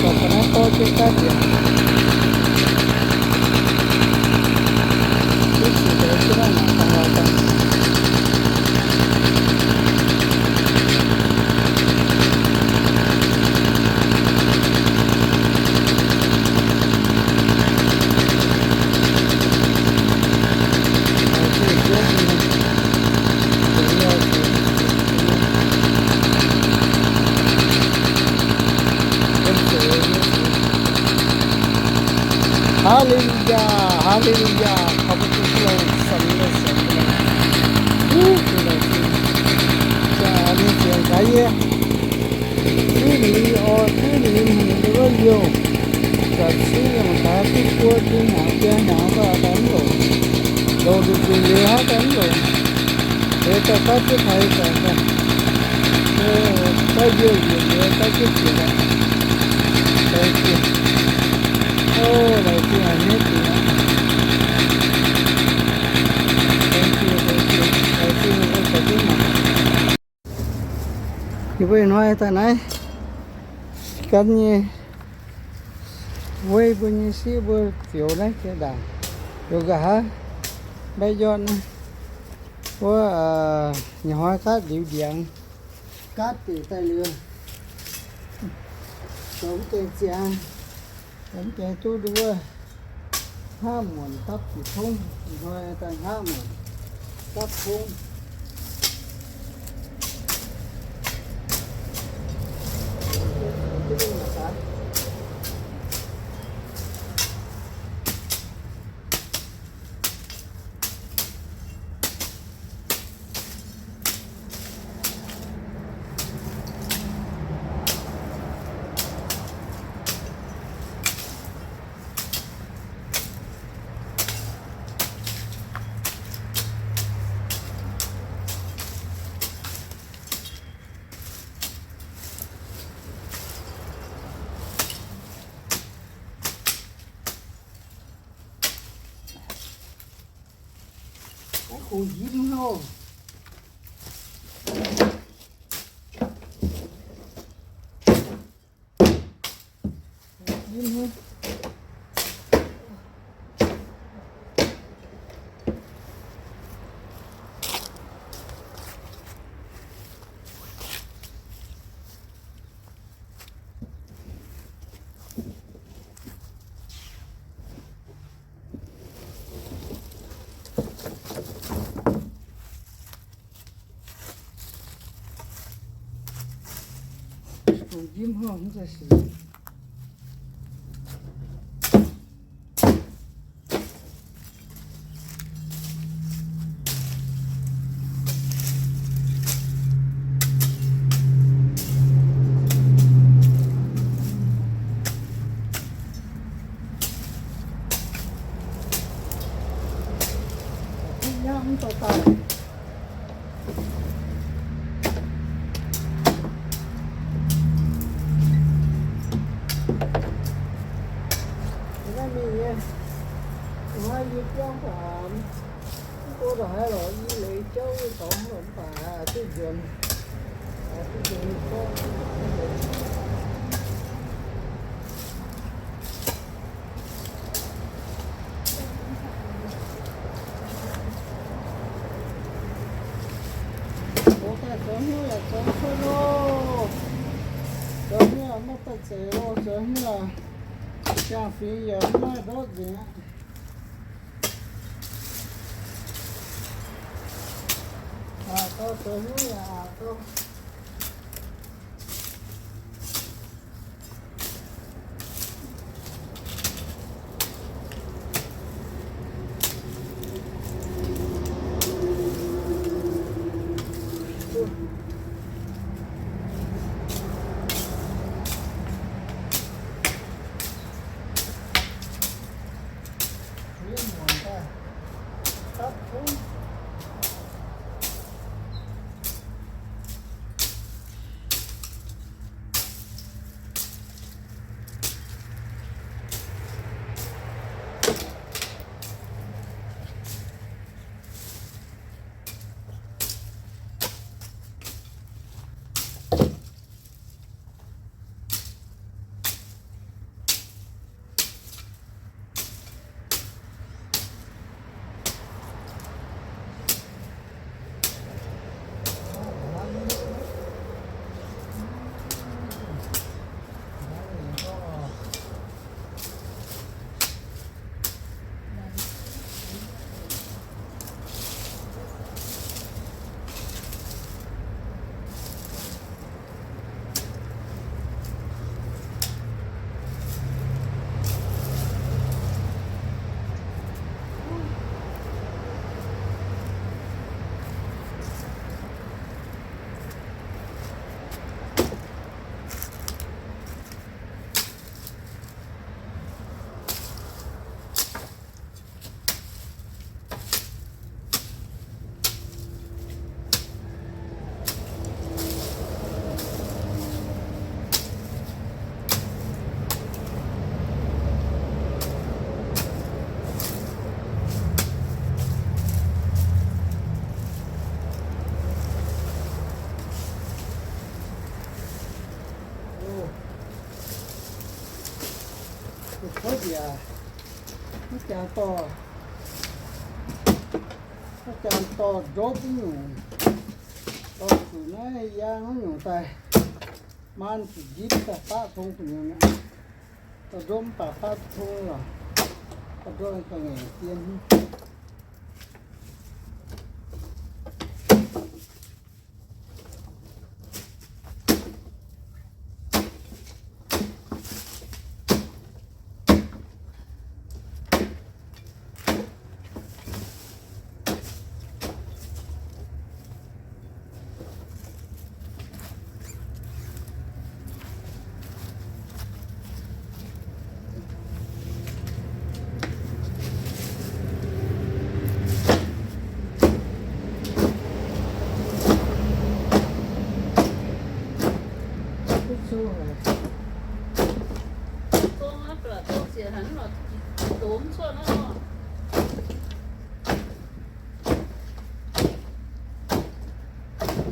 Zorc ga'naaiv dorv jienv gaatv njiec. Duqv ziec deix jienv naaiv mangc dangh lorz dangh. Haa^le^lu^yaa, haa^le^lu^yaa, kaux mbuo Tin-Hungh, Singx Lingh, Singx Lingh. Wuov, Tin-Hungh, Tin-Hungh, ninh zienx gaax yie. Zuov ninh oix, zuov ninh hmz nyei wuov liouh, zanc-zuqv yangh daaih duqv buo duqv hnyangx biaa hnyangx fai daaih mv longc. Longc nzunc nzunc liuz hnangv daaih mv longc. Liuz daaih gauv jienv taux ih zanc daaih. Gauv liouh njiec liuz gauv jienv ziec daaih. Laengz zingh. O, laengz zingh a'hneiv dingc aqv. Laengz zingh, laengz zingh, laengz zingh, caux jienv mangc. Yie mbuo ih hnoi daaih naaiv gan nyei, weiv mbuo nyei siqv mbuo fioux naaiv jiex ndaangc, fioux nqa'haav, mbaeqv njortv naaiv. Wuov, aa, nyanc hnoi gaatv liuz ndiangx, gaatv bieqc daaih liuz, zoux mv gaengh ziangx, zoux mv gaengx duqv nduov wuov. Hngaqv muonc dapv diqc tongv, ih hnoi daaih hngaqv muonc dapv tongv. Kungx njimv hov. Kungx njimv hov, mv zeiz sic. Naaiv mingh nyei, hnoi yie biauv mv baac mv go ndongc haaix lorqc, i leiz jauv nyei dorngx lorqc mv baac haiz duqv nzuonx, haiz duqv nzuonx nyei gorngv. Zoux daaih zoux hnyouv yaac zoux cuotv loh. Zoux hnyouv Maiv daaih zeiz lo, zoux haaix nyungc, jangx fingx yaac maiv maaih ndortv nzengc aqv. Aqc gau, zoux haaix nyungc yaac aqc gau. Kuv yaac mv jangx dorh, mv jangx dorh ndopv nyungc, dorh zuqc naaiv yaang nyungc daaih, maan zuqc njimv daaih baqv tong gu'nyuoz mi'aqv. Dorh ndopv mv baac baqv tong lorqc, dorh ndopv ga'ngaengc dien.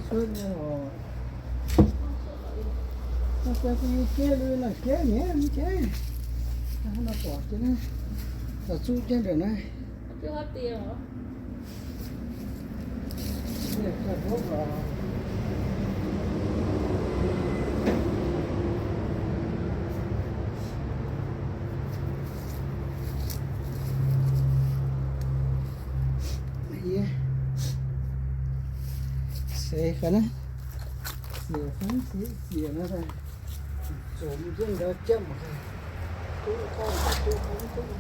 Cuotv nyei oc. Jieqv lui nor jieqv nyei, mv jieqv. Nor buatc jienv naaiv, zuqv jienv ndongc naaiv. Seix ga'naaiv, ziec fai mv ziec, ziec naaiv daaih, zomx jienv ndau jatv mangc gaax, duqv gorngv duqv gorngv duqv.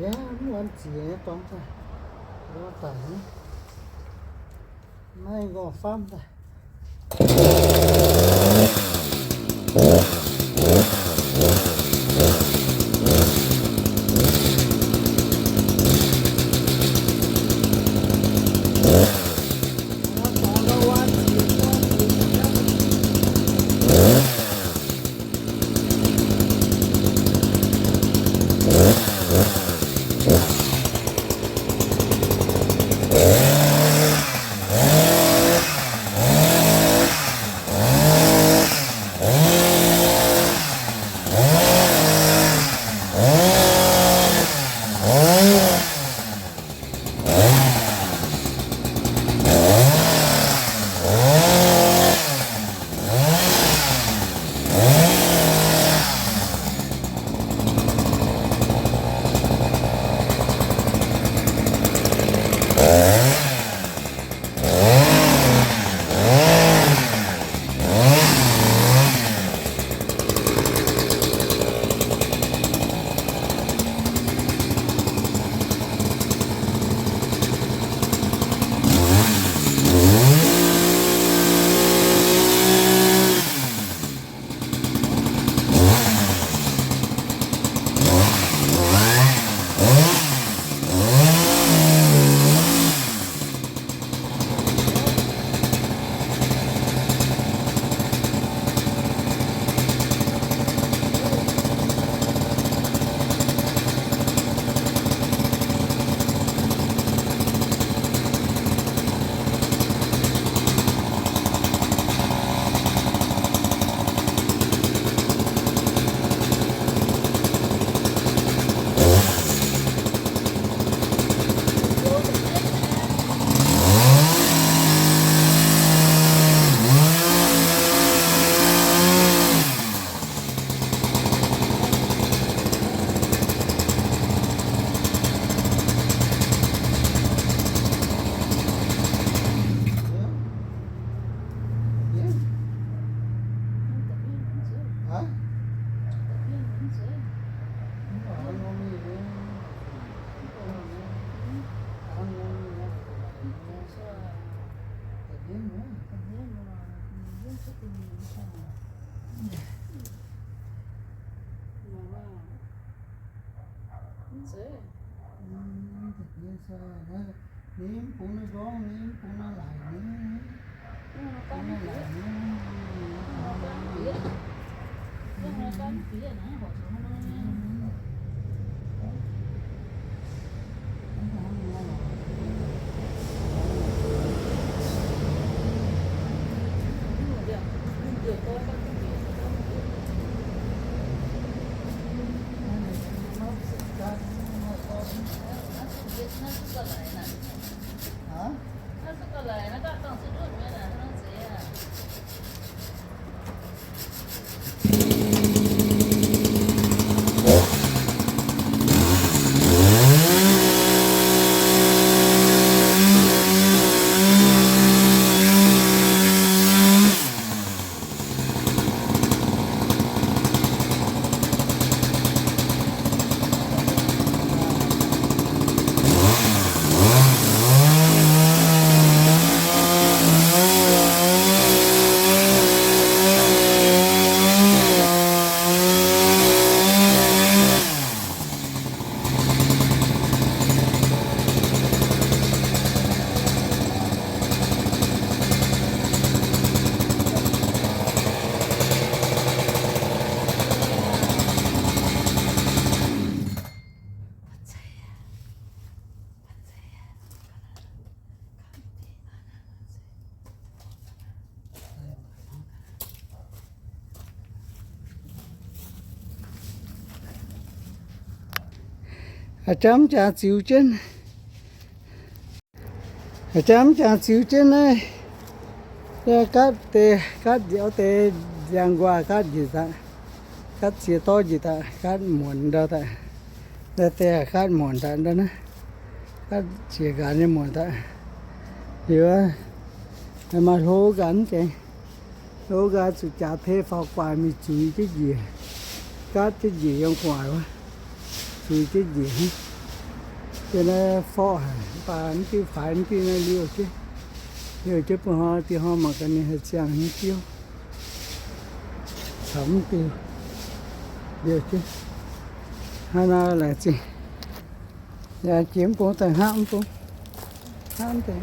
Yaac mv muonz ziex nyei dorngx daaih, lorz daic nyei. Naaiv ngorc famv daaih. A'jang mv jangx ziux jienv. A'jang mv jangx ziux jienv naaiv. Gaatv deix, gaatv njiec deix, ndiangx nquaah gaatv njiec daaih, gaatv ziex dorv njiec daaih, gaatv muonc ndau daaih. Naaiv deix gaatv muonc daaih ndau naaiv. Gaatv ziex nqanx nyei muonc daaih. Liuz, maaih hlo nqanx jiex. Hlo nqanx zuqc jaax tei faaux guaax mingh zuiz jienv njiec. Gaatv jienv njiec yiem gu'nguaaic wuov. Zuiz jienv njiec hnangv. Yiem naaiv forv haic, mv baac mv diuv faix mv diuv naaiv liouh jienv. Liouh jienv bun hnoi, diuh hnoi mangc gaax ninh haih ziangh hnyouv biouv caux mv diuh. Liouh jienv. Hnangv naaiv laengz zingh. Yaac jiex mv bung daaih hnangv mv bung. Hnangv deix,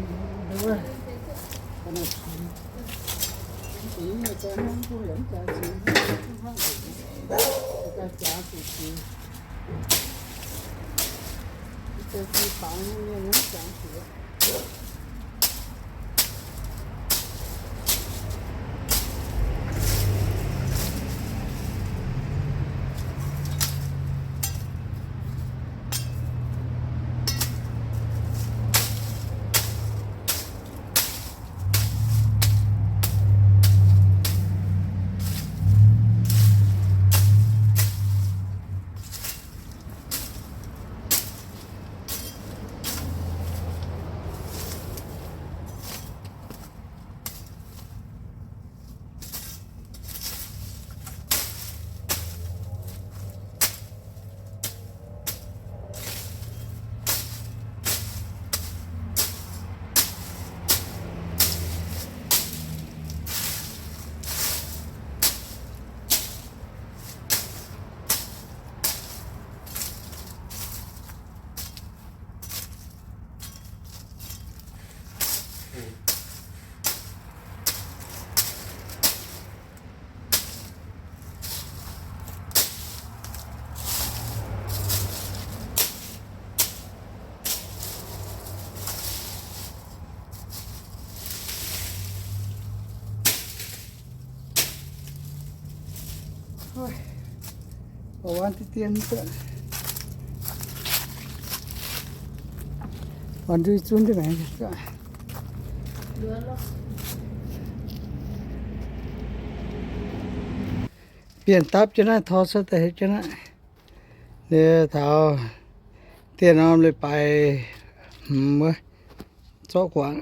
Oix dien, oix ndui zunv maengx. Bienh dapv jienv naaiv, tor cuotv daaih jienv naaiv. Taux dien norm leiz-baaix hmz wuov, zorqv guangc.